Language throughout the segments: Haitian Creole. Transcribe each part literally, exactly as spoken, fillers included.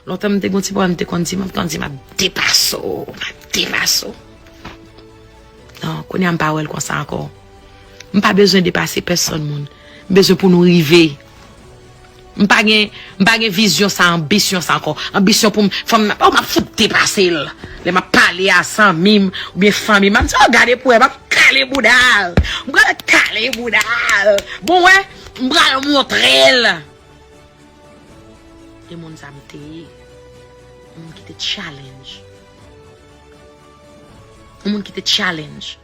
Lontan m te gon ti pwoblèm, m te konn di, m ap konn di, m ap depase w, m ap depase w. Non, kounye a m pa wè l konsa ankò. M pa bezwen depase pèsonn moun. M bezwen pou nou rive. M pa gen, m pa gen vizyon sa, anbisyon sa ankò. Anbisyon pou m, fò m, oh, m ap fout depase l. Lè m ap pale a zanmi m, oubyen fanmi m, m ap di, oh, gade pou wè, m ap kale bouda l. M pral kale bouda l. Bon, wè, m pral montre l. E moun sa m te ye. Yon moun ki te challenge. Yon moun ki te challenge.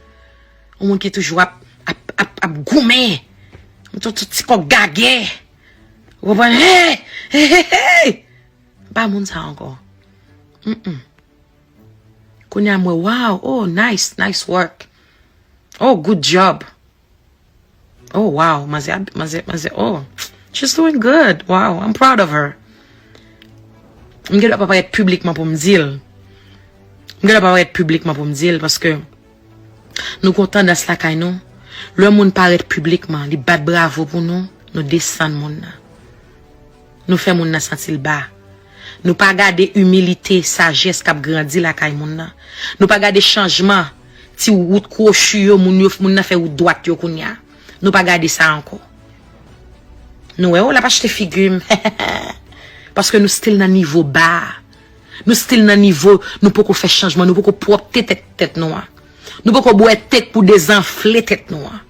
Yon moun ki toujou ap, ap, ap, ap goumen. Yon ti, ti, ti kòk gagè. Ou konprann? Hey! Hey, hey, hey! M pa moun sa ankò. Mm-mm. Kounye a m wè, wow, oh, nice, nice work. Oh, good job. Oh, wow, manzè, manzè, manzè, oh, she's doing good. Wow, I'm proud of her. M gen dwa pa parèt piblikman pou m di l. M gen dwa pa parèt piblikman pou m di l, paske nou gon tandans lakay nou, lè moun parèt piblikman, li bat bravo pou nou, nou desann moun nan. Nou fè moun nan santi l ba. Nou pa gade imilite, sajès k ap grandi lakay moun nan. Nou pa gade chanjman, ti wout kwochi yo, moun yo, moun nan fè wout dwat yo kounye a. Nou pa gade sa ankò. Nou wè, oh, l ap achte figi m. Paske nou still nan nivo ba a. Nou still nan nivo, nou poko fè chanjman, nou poko pwòpte tèt, tèt nou an. Nou poko bwè tek pou dezanfle tèt nou an.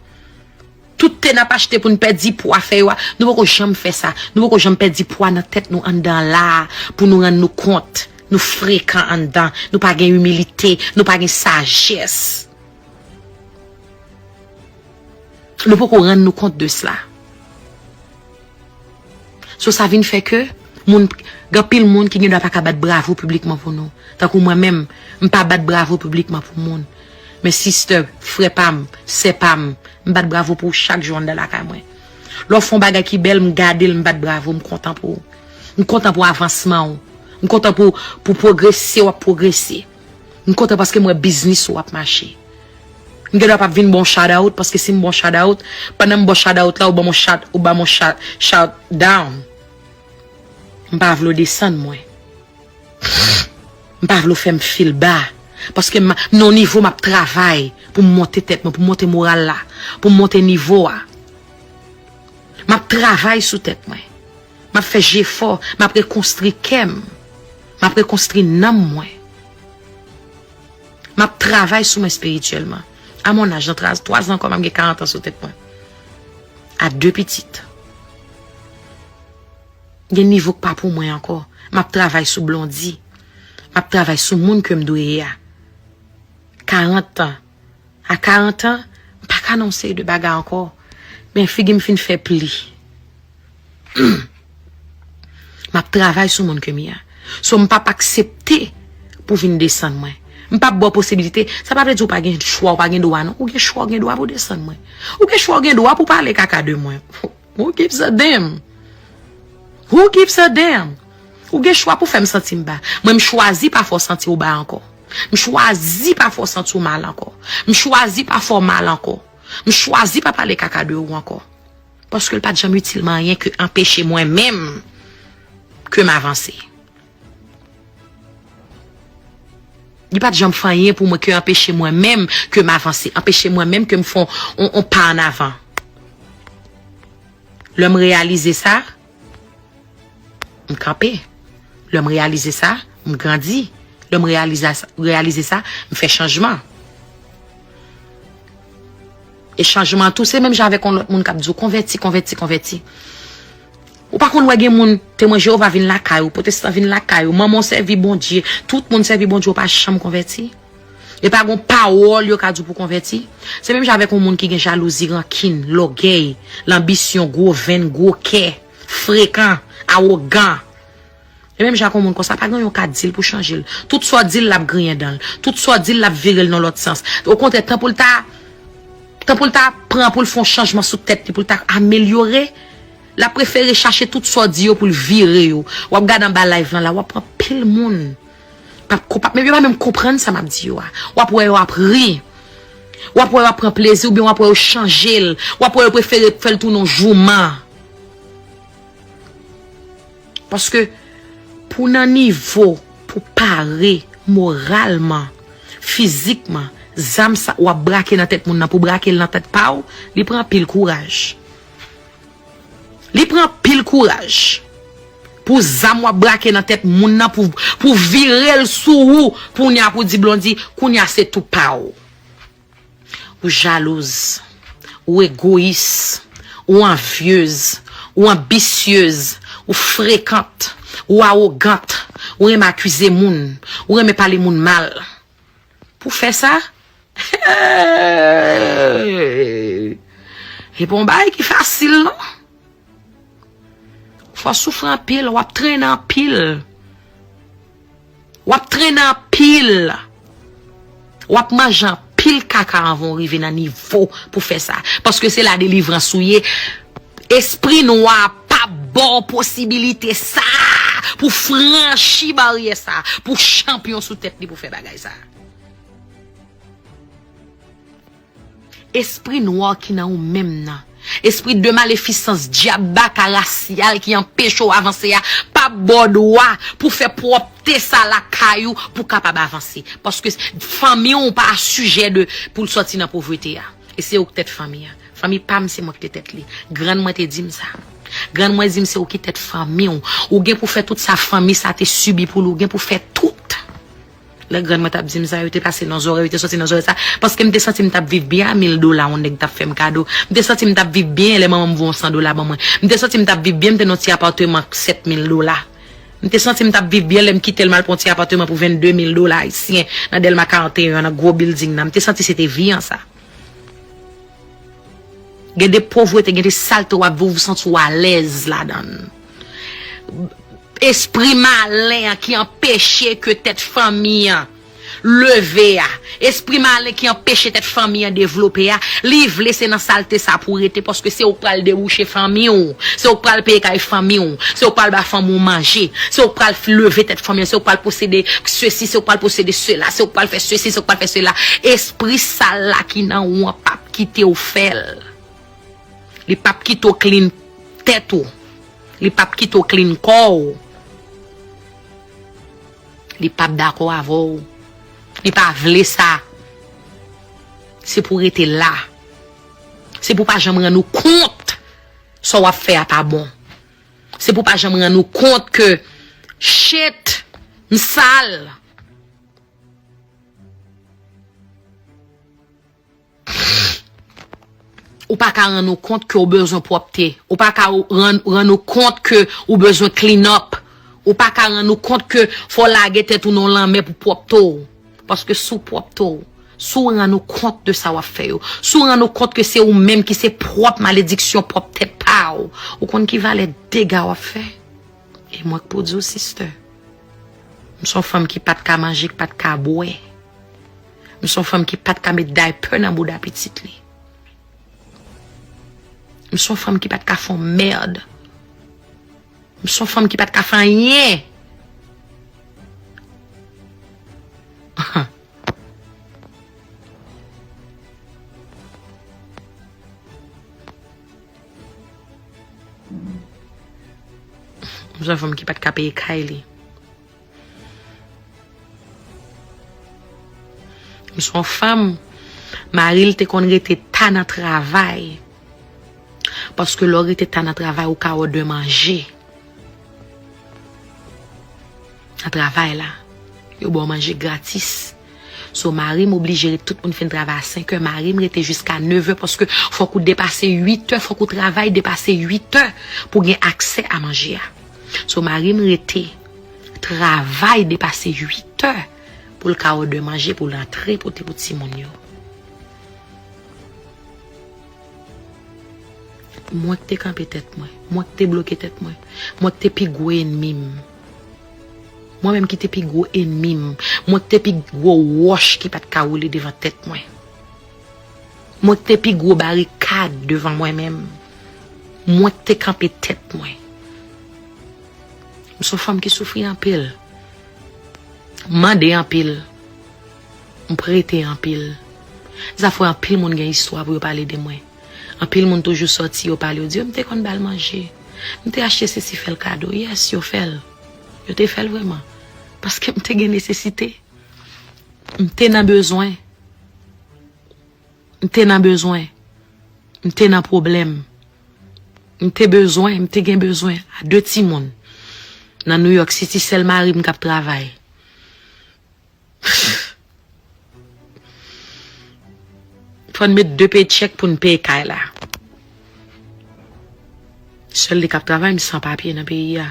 Tout te n ap achte pou n pèdi pwa fè yo a, nou poko janm fè sa. Nou poko janm pèdi pwa nan tèt nou anndan la a, pou nou rann nou kont. Nou frekan anndan, nou pa gen imilite, nou pa gen sajès. Nou poko rann nou kont de sla. So, sa vin fè ke moun, gen anpil moun ki gen dwa pa ka bat bravo piblikman pou nou. Tankou mwen menm, m pa bat bravo piblikman pou moun. Men sister, frè pa m, sè pa m, m bat bravo pou ou chak jou anndan lakay mwen. Lè w fè yon bagay ki bèl, m gade l, m bat bravo, m kontan pou ou. M kontan pou avansman ou. M kontan pou, pou pwogrese w ap pwogrese. M kontan paske m wè biznis ou ap mache. M gen dwa p ap vin ba w shout out, paske si m ba w shout out, pandan m ba w shout out la, ou ban m yon shout, ou ban m yon shout, shout down. M pa vle w desann mwen. M pa vle w fè m feel ba. Paske m, m nan yon nivo m ap travay pou m monte tèt mwen, pou m monte moral la, pou m monte nivo a. M ap travay sou tèt mwen. M ap fè jefò, m ap rekonstri kè m. M ap rekonstri nanm mwen. M ap travay sou mwen espirityèlman. A mon aj, nan twa, twa zan ankò, m ap gen karant an sou tèt mwen. A de pitit. Gen nivo k pa pou mwen ankò. M ap travay sou Blondy. M ap travay sou moun ke m dwe ye a. Karant an. A karant an, m pa ka nan yon seri de bagay ankò. Men figi m fin fè pli. M ap travay sou moun ke m ye a. So, m p ap aksepte pou vin desann mwen. M p ap ba w posibilite. Sa pa vle di w pa gen chwa, w pa gen dwa, non. Ou gen chwa, w gen dwa pou desann mwen. Ou gen chwa, w gen dwa pou pale kaka de mwen. Who gives a damn? Who gives a damn? Ou gen chwa pou fè m santi m ba. Mwen, m chwazi pa fè w santi w ba ankò. M chwazi pa fè w santi w mal ankò. M chwazi pa fè w mal ankò. M chwazi pa pale kaka de ou ankò. Paske l pa t janm itil mwen anyen ke anpeche mwen menm ke m avanse. Li pa t janm fè anyen pou mwen ke anpeche mwen menm ke m avanse, anpeche mwen menm ke m fè on, on, on pa an avan. Lè m reyalize sa, m kanpe. Lè m reyalize sa, m grandi. Lè m reyalize sa, reyalize sa, m fè chanjman. E chanjman an tou, se menm jan avèk yon lòt moun k ap di w, konvèti, konvèti, konvèti. Ou pa konn wè gen moun, Temwen Jewova vin lakay ou, pwotestan vin lakay ou, manman w sèvi Bondye, tout moun sèvi Bondye, ou pa janm konvèti. E pa gon pawòl yo ka di w pou konvèti. Se menm jan avèk yon moun ki gen jalouzi, rankin, lògèy, lanbisyon, gwo venn, gwo kè, frekan, awogan. E menm jan ak yon moun konsa, pa gen yon ka di l pou chanje l. Tout sa w di l, l ap griyen dan l. Tout sa w di l, l ap vire l nan lòt sans. Okontrè, tan pou l ta, tan pou l ta pran pou l fè yon chanjman sou tèt li, pou l ta amelyore, l ap prefere chache tout sa w di yo pou l vire yo. W ap gade anba live lan la, w ap wè anpil moun p ap konp-, ap, men yo pa menm konprann sa m ap di yo a. W ap wè yo ap ri. W ap wè yo ap pran plezi, oubyen w ap wè yo chanje l. W ap wè yo prefere fè l tounen yon jouman. Paske Pou nan nivo, pou pare moralman, fizikman, zam sa w ap brake nan tèt moun nan, pou brake l nan tèt pa w, li pran anpil kouraj. Li pran anpil kouraj. Pou zam w ap brake nan tèt moun nan, pou, pou vire l sou ou, kounye a pou di Blondy, kounye a se tou pa w. Ou jalouz, ou egoyis, ou anvyez, ou anbisyez, ou frekant, ou awogant, ou renmen akize moun, ou renmen pale moun mal. Pou fè sa, e pa yon bagay ki fasil, non. Fò w soufri anpil, w ap trennen anpil. W ap trennen anpil. W ap manje anpil kaka anvan w rive nan nivo pou fè sa. Paske se la delivrans ou ye. Espri nwa p ap ba w posibilite sa pou franchi baryè sa, pou chanpyon sou tèt li pou fè bagay sa. Espri nwa ki nan ou menm nan. Espri de malefisans, dyab, baka rasyal ki anpeche w avanse a, p ap ba w dwa pou fè pwòpte sa lakay ou pou w kapab avanse. Paske fanmi w pa asijè de, pou l sòti nan povrete a. E se ou k tèt fanmi an. Fanmi pa m, se mwen k te tèt li. Grann mwen te di m sa. Grann mwen di m se ou ki tèt fanmi w. Ou gen pou fè tout sa fanmi sa te sibi pou li. Ou gen pou fè tout. Lè grann mwen t ap di m sa, yo te pase nan zòrèy, yo te sòti nan zòrèy sa. Paske m te santi m t ap viv byen a mil dola yon nèg t ap fè m kado. M te santi m t ap viv byen lè manman m voye yon san dola ban mwen. M te santi m t ap viv byen, m te nan yon ti apatman sèt mil dola. M te santi m t ap viv byen lè m kite l m al pran yon ti apatman pou vennde mil dola ayisyen nan Dèlma karannteyen an, nan gwo bilding nan. M te santi se te vi an sa. Gen de povrete, gen de salte w ap viv, ou santi w alèz ladan l. Espri malen an ki anpeche ke tèt fanmi an leve a, espri malen ki anpeche tèt fanmi an devlope a, li vle se nan salte sa pou w rete, paske se ou k pral debouche fanmi w, se ou k pral peye kay fanmi w, se ou k pral ba fanmi w manje, se ou k pral f-, leve tèt fanmi an, se ou k pral posede sesi, se ou k pral posede sela, se ou k pral fè sesi, se ou k pral fè sela. Espri sal la ki nan ou an p ap kite w fè l. Li p ap kite w clean tèt ou. Li p ap kite w clean kò w. Li p ap dakò avè w. Li pa vle sa. Se pou w rete la. Se pou w pa janm rann ou kont sa w ap fè a pa bon. Se pou w pa janm rann ou kont ke, shit, m sal. Ou pa ka rann ou kont ke w bezwen pwòpte. Ou pa ka rann, rann ou kont ke ou bezwen clean up. Ou pa ka rann ou kont ke fò w lage tèt ou nan lanmè pou pwòpte w. Paske si w pwòpte w, si w rann ou kont de sa w ap fè yo, si w rann ou kont ke se ou menm ki se pwòp malediksyon pwòp tèt pa w, ou konn ki valè dega w ap fè? E mwen k pou di w, sister. M se yon fanm ki pa t ka manje, ki pa t ka bwè. M se yon fanm ki pa t ka met daypè nan bouda pitit li. M se yon fanm ki pa t ka fè yon mèd. M se yon fanm ki pa t ka fè anyen. M se yon fanm ki pa t ka peye kay li. M se yon fanm, mari l te konn rete ta nan travay. Paske lè w rete ta nan travay, ou ka wè de manje. Nan travay la, yo ba w manje gratis. So, mari m oblije ret, tout moun fin travay a senk è, mari m rete jiska nèf è, paske fòk ou depase uit è, fòk ou travay depase uit è pou gen aksè a manje a. So, mari m rete travay depase uit è pou l ka òdè manje, pou l antre pote pou timoun yo. Mwen k te kanpe tèt mwen. Mwen k te bloke tèt mwen. Mwen k te pi gwo enmi m. Mwen menm ki te pi gwo enmi m. Mwen k te pi gwo wòch ki pa t ka woule devan tèt mwen. Mwen k te pi gwo barikad devan mwen menm. Mwen k te kanpe tèt mwen. M se yon fanm ki soufri anpil. M mande anpil. M prete anpil. Sa fè anpil moun gen istwa pou yo pale de mwen. Anpil moun toujou sòti, yo pale, yo di, "M te konn ba l manje. M te achte sesi, fè l kado." Yes, yo fè l. Yo te fè l vrèman. Paske m te gen nesesite. M te nan bezwen. M te nan bezwen. M te nan pwoblèm. M te bezwen, m te gen bezwen a de timoun. Nan New York City, sèl mari m k ap travay. Fò n met de pechèk pou n peye kay la. Sèl li k ap travay, m san papye nan peyi a.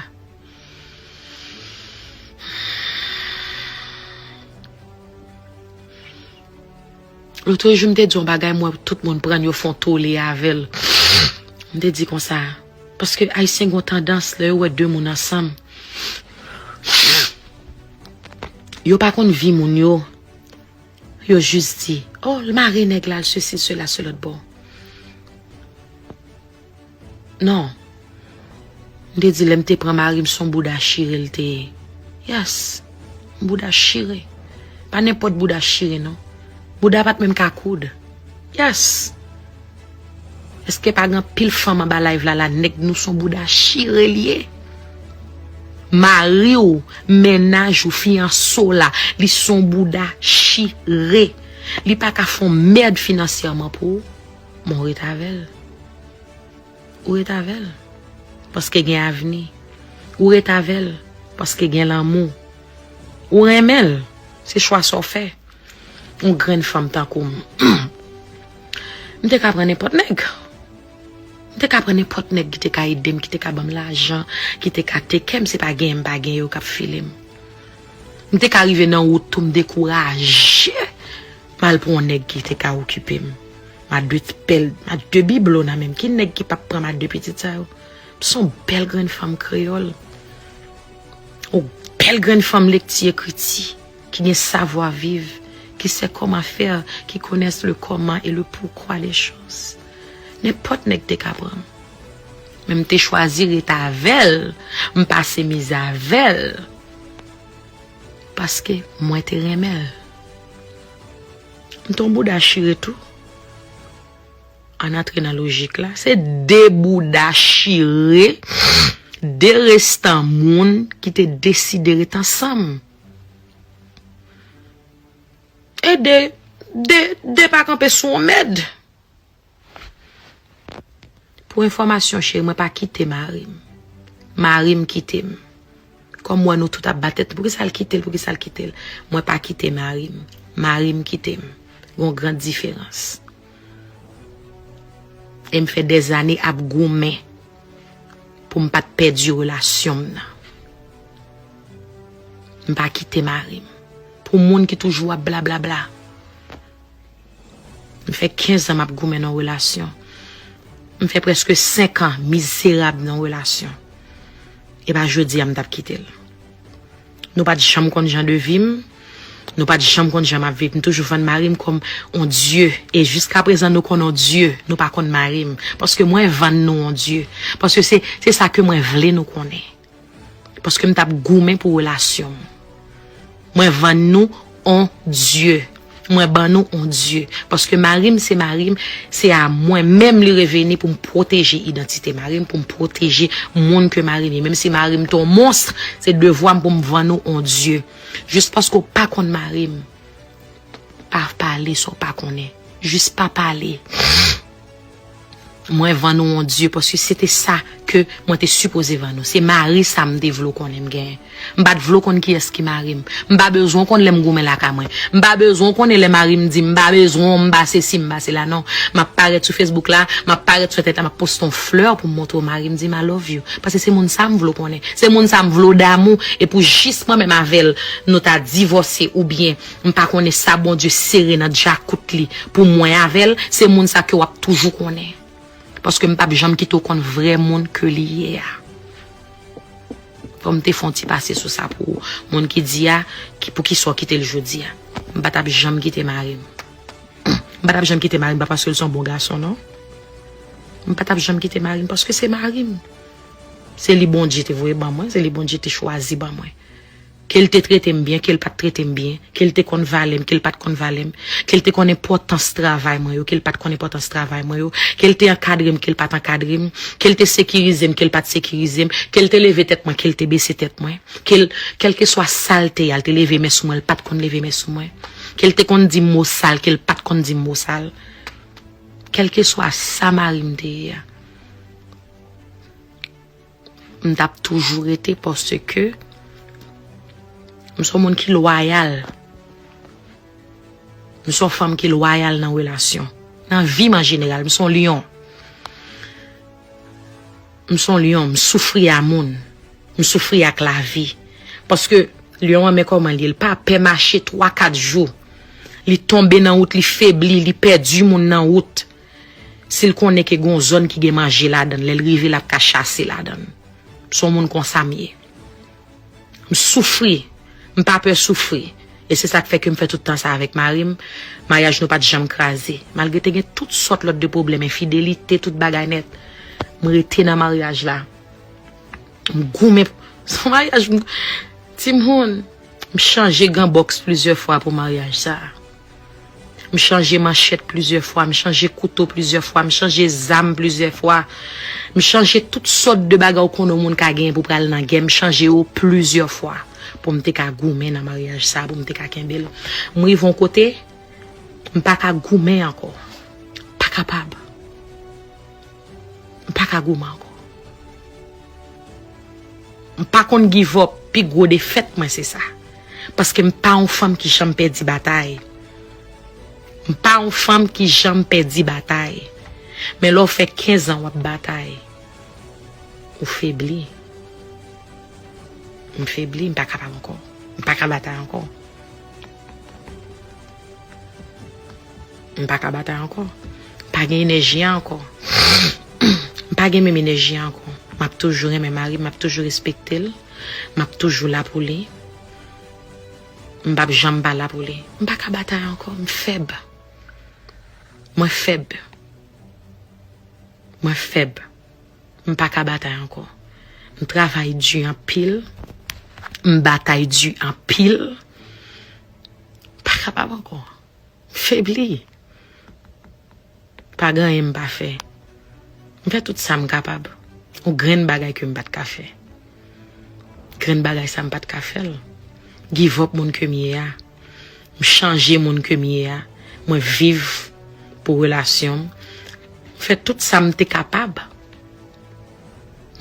Lotrejou, m te di yon bagay, m wè tout moun pran l, yo fè yon tole avè l. M te di konsa, paske Ayisyen gen yon tandans, lè yo wè de moun ansanm, yo pa konn vi moun yo. Yo jis di, oh, l mare nèg la, l sesi, sela, se lòt bò. Non. M te di, lè m te pran mari m, se yon bouda chire l te ye. Yes. Yon bouda chire. Pa nenpòt bouda chire, non. Bouda pa t menm ka koud. Yes. Èske pa gen anpil fanm anba live la, la, nèg nou se yon bouda chire l ye? Mari w, mennaj ou, fiyanse w la, li se yon bouda chire. Li pa ka fè yon mèd finansyèman pou ou, men w ret avè l. Ou ret avè l. Paske gen avni. Ou ret avè l. Paske gen lanmou. Ou renmen l. Se chwa sa w fè. Yon grenn fanm tankou m. M te ka pran nenpòt nèg. M te ka pran nenpòt nèg ki te ka ede m, ki te ka ban m lajan, ki te ka teke m. Se pa genyen m pa genyen yo k ap file m. M te ka rive nan wout tou, m dekouraje. M al pran yon nèg ki te ka okipe m. M a de pèl, m a de biblo nan men m. Ki nèg ki p ap pran m a de pitit sa yo? M se yon bèl grenn fanm kreyòl. Yon bèl grenn fanm lekti ekriti, ki gen savwa viv, qui sait comment faire, qui connaît le comment et le pourquoi des choses. Nenpòt nèg te ka pran m. Men m te chwazi ret avè l, m pase mizè avè l. Paske mwen te renmen l. M te yon bouda chire tou. Ann antre nan lojik la. Se de bouda chire, de restan moun ki te deside ret ansanm. E de, de, de pa kanpe sou yon mèd. Pou enfòmasyon, cheri, mwen pa kite mari m. Mari m kite m. Kòm m wè nou tout ap bat tèt, poukisa l kite l, poukisa l kite l? Mwen pa kite mari m. Mari m kite m. Gon gran diferans. E m fè dèzane ap goumen pou m pa t pèdi relasyon m nan. M pa kite mari m. Pou moun ki toujou ap blablabla. M fè kenz an m ap goumen nan yon relasyon. M fè prèske senk an mizerab nan yon relasyon. E pa jodi a m t ap kite l. Nou pa t janm konn jan de vi m. Nou pa t janm konn jan m ap viv. M toujou vann mari m kòm on dye. E jiskaprezan nou konn on dye. Nou pa konn mari m. Paske mwen vann nou on dye. Paske se, se sa ke mwen vle nou konnen. Paske m t ap goumen pou relasyon m. Mwen vann nou on dye. Mwen ban nou on dye. Paske mari m se mari m, se a mwen menm li reveni pou m pwoteje idantite mari m, pou m pwoteje moun ke mari m ye. Menm si mari m te on mons, se devwa m pou m vann ou on dye. Jis paske w pa konn mari m, pa pale sa w pa konnen. Jis pa pale. Mwen vann ou on dye, paske se te sa ke mwen te sipoze vann ou. Se mari sa m te vle w konnen m genyen. M pa t vle w konn kiyès ki mari m. M pa bezwen w konn lè m goumen lakay mwen. M pa bezwen w konnen lè mari m di m pa bezwen w, m pa sesi, m pa sela, non. M ap parèt sou Facebook la, m ap parèt sou entènèt la, m ap poste yon flè pou m montre w mari m di m I love you. Paske se moun sa m vle w konnen. Se moun sa m vle w damou. E pou jis mwen menm avè l, nou ta divòse oubyen m pa konnen sa Bondye sere nan djakout li pou mwen avè l, se moun sa ke w ap toujou konnen. Paske m p ap janm kite w konn vrè moun ke li ye a. Fò m te fè yon ti pase sou sa pou ou. Moun ki di a, ki, poukisa w kite l jodi a? M pa t ap janm kite mari m. M pa t ap janm kite mari m, pa paske l se yon bon gason, non. M pa t ap janm kite mari m, paske se mari m. Se li Bondye te voye ban mwen, se li Bondye te chwazi ban mwen. Ke l te trete m byen, ke l pa t trete m byen, ke l te konn valè m, ke l pa t konn valè m, ke l te konn enpòtans travay mwen yo, ke l pa t konn enpòtans travay mwen yo, ke l te ankadre m, ke l pa t ankadre m, ke l te sekirize m, ke l pa t sekirize m, ke l te leve tèt mwen, ke l te bese tèt mwen, ke l, kèlkeswa sa l te ye a, l te leve men sou mwen, l pa t konn leve men sou mwen, ke l te konn di m mo sal, ke l pa t konn di m mo sal, kèlkeswa sa mari m te ye a. M t ap toujou rete paske m se yon moun ki lwayal. M se yon fanm ki lwayal nan relasyon. Nan vi m an jeneral, m se yon lyon. M se yon lyon, m soufri a moun. M soufri ak lavi. Paske lyon an, men kòman li ye, li pa pè mache twa, kat jou. Li tonbe nan wout, li febli, li pèdi moun nan wout. Si l konnen ke gon zòn ki gen manje ladan l, lè l rive, l ap ka chase ladan l. M se yon moun konsa m ye. M soufri. M pa pè soufri. E se sa k fè ke m fè tout tan sa avèk mari m. Maryaj nou pa t janm kraze. Malgre te gen tout sòt lòt de pwoblèm, enfidelite, tout bagay nèt. M rete nan maryaj la. M goumen. Se yon maryaj, m, timoun, m chanje gan bòks plizyè fwa pou maryaj sa a. M chanje manchèt plizyè fwa, m chanje kouto plizyè fwa, m chanje zam plizyè fwa. M chanje tout sòt de bagay ou konnen yon moun ka genyen pou pral nan gè, m chanje yo plizyè fwa pou m te ka goumen nan maryaj sa a, pou m te ka kenbe l. M rive yon kote, m pa ka goumen ankò. Pa kapab. M pa ka goumen ankò. M pa konn give up, pi gwo defèt mwen se sa. Paske m pa yon fanm ki janm pèdi batay. M pa yon fanm ki janm pèdi batay. Men lè w fè kenz an w ap batay, ou febli. M febli, m pa kapab ankò. M pa ka batay ankò. M pa ka batay ankò. M pa gen enèji a ankò. M pa gen menm enèji a ankò. M ap toujou renmen mari m, m ap toujou respekte l. M ap toujou la pou li. M p ap janm pa la pou li. M pa ka batay ankò. M fèb. Mwen fèb. Mwen fèb. M pa ka batay ankò. M travay di anpil. M batay di anpil. M pa kapab ankò. M febli. Pa gen anyen m pa fè. M fè tout sa m kapab. Yon grenn bagay ke m pa t ka fè. Grenn bagay sa m pa t ka fè l. Give up moun ke m ye a. M chanje moun ke m ye a. Mwen viv pou relasyon m. M fè tout sa m te kapab.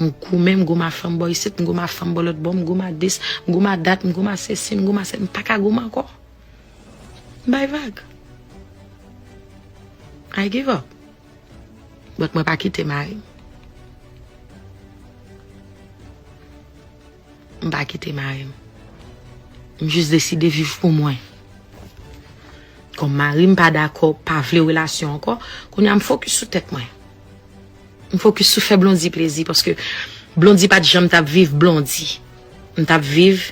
M goumen, m goumen a fanm bò isit, m goumen a fanm bò lòt bò, m goumen a dis, m goumen a dat, m goumen a sesi, m goumen a sè, m pa ka goumen ankò. M bay vag. I give up. But mwen pa kite mari m. M pa kite mari m. M jis deside viv pou mwen. Kòm mari m pa dakò, pa vle relasyon ankò, kounye a m fokis sou tèt mwen. M fokis sou fè Blondy plezi, paske Blondy pa t janm t ap viv Blondy. M t ap viv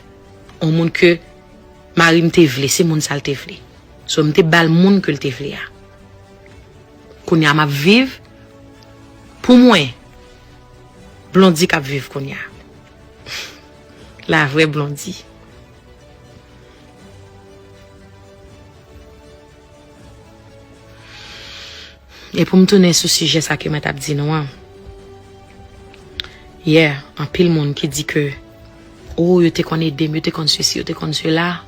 yon moun ke mari m te vle, se moun sa l te vle. So, m te ba l moun ke l te vle a. Kounye a m ap viv pou mwen. Blondy k ap viv kounye a. La vrè Blondy. E pou m tounen sou sijè sa ke mwen t ap di nou an. Yeah, anpil moun ki di ke, oh, yo te konn ede m, yo te konn sesi, yo te konn sela.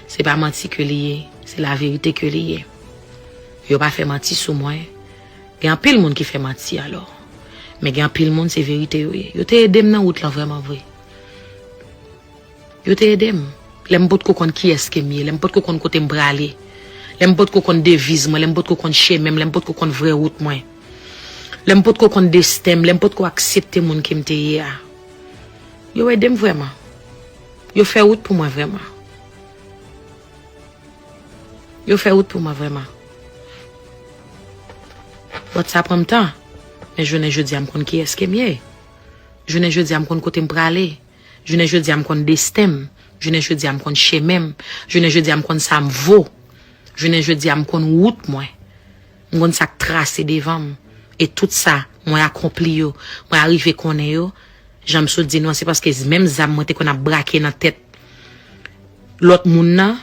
Se pa manti ke li ye, se laverite ke li ye. Yo pa fè manti sou mwen. Gen anpil moun ki fè manti alò. Men gen anpil moun se verite yo ye. Yo te ede m nan wout lan vrèman vre. Yo te ede m. Lè m potko konn kiyès ke m ye, lè m potko konn kote m prale, lè m potko konn deviz mwen, lè m potko konn chemen m, lè m potko konn vrè wout mwen, lè m potko konn desten m, lè m potko aksepte moun ke m te ye a. Yo ede m vrèman. Yo fè wout pou mwen vrèman. Yo fè wout pou mwen vrèman. But sa pran m tan. Men jounen jodi a m konn kiyès ke m ye. Jounen jodi a m konn kote m prale. Jounen jodi a m konn desten m. Jounen jodi a m konn chemen m. Jounen jodi a m konn sa m vo. Jounen jodi a m konn wout mwen. M konn sa k trase devan m. E tout sa mwen akonpli yo, mwen arive konnen yo, jan m sot di nou an, se paske menm zam mwen te konn ap brake nan tèt Lòt moun nan,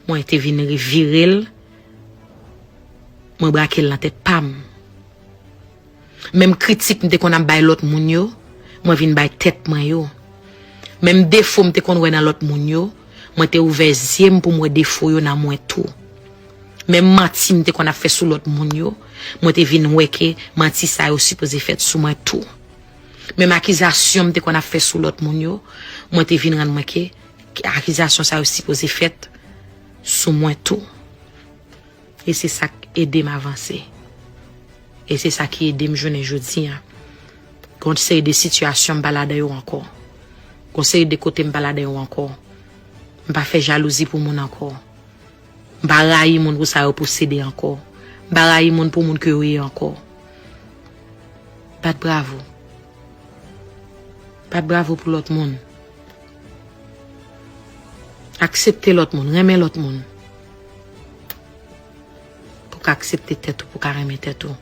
mwen te vin vire l, mwen brake l nan tèt pa m. Menm kritik m te konn ap bay lòt moun yo, mwen vin bay tèt mwen yo. Menm defo m te konn wè nan lòt moun yo, mwen te ouvè zye m pou m wè defo yo nan mwen tou. Menm manti m te konn ap fè sou lòt moun yo, mwen te vin wè ke manti sa yo sipoze fèt sou mwen tou. Menm akizasyon m te konn ap fè sou lòt moun yo, mwen te vin rann mwen ke akizasyon sa yo sipoze fèt sou mwen tou. E se sa k ede m avanse. E se sa ki ede m jounen jodi a. Gon seri de sitiyasyon m pa ladan yo ankò. Gon seri de kote m pa ladan yo ankò. M pa fè jalouzi pou moun ankò. M pa rayi moun pou sa yo posede ankò. M pa rayi moun pou moun ke yo ye ankò. Bat bravo. Bat bravo pou lòt moun. Aksepte lòt moun, renmen lòt moun. Pou ka aksepte tèt ou, pou ka renmen tèt ou.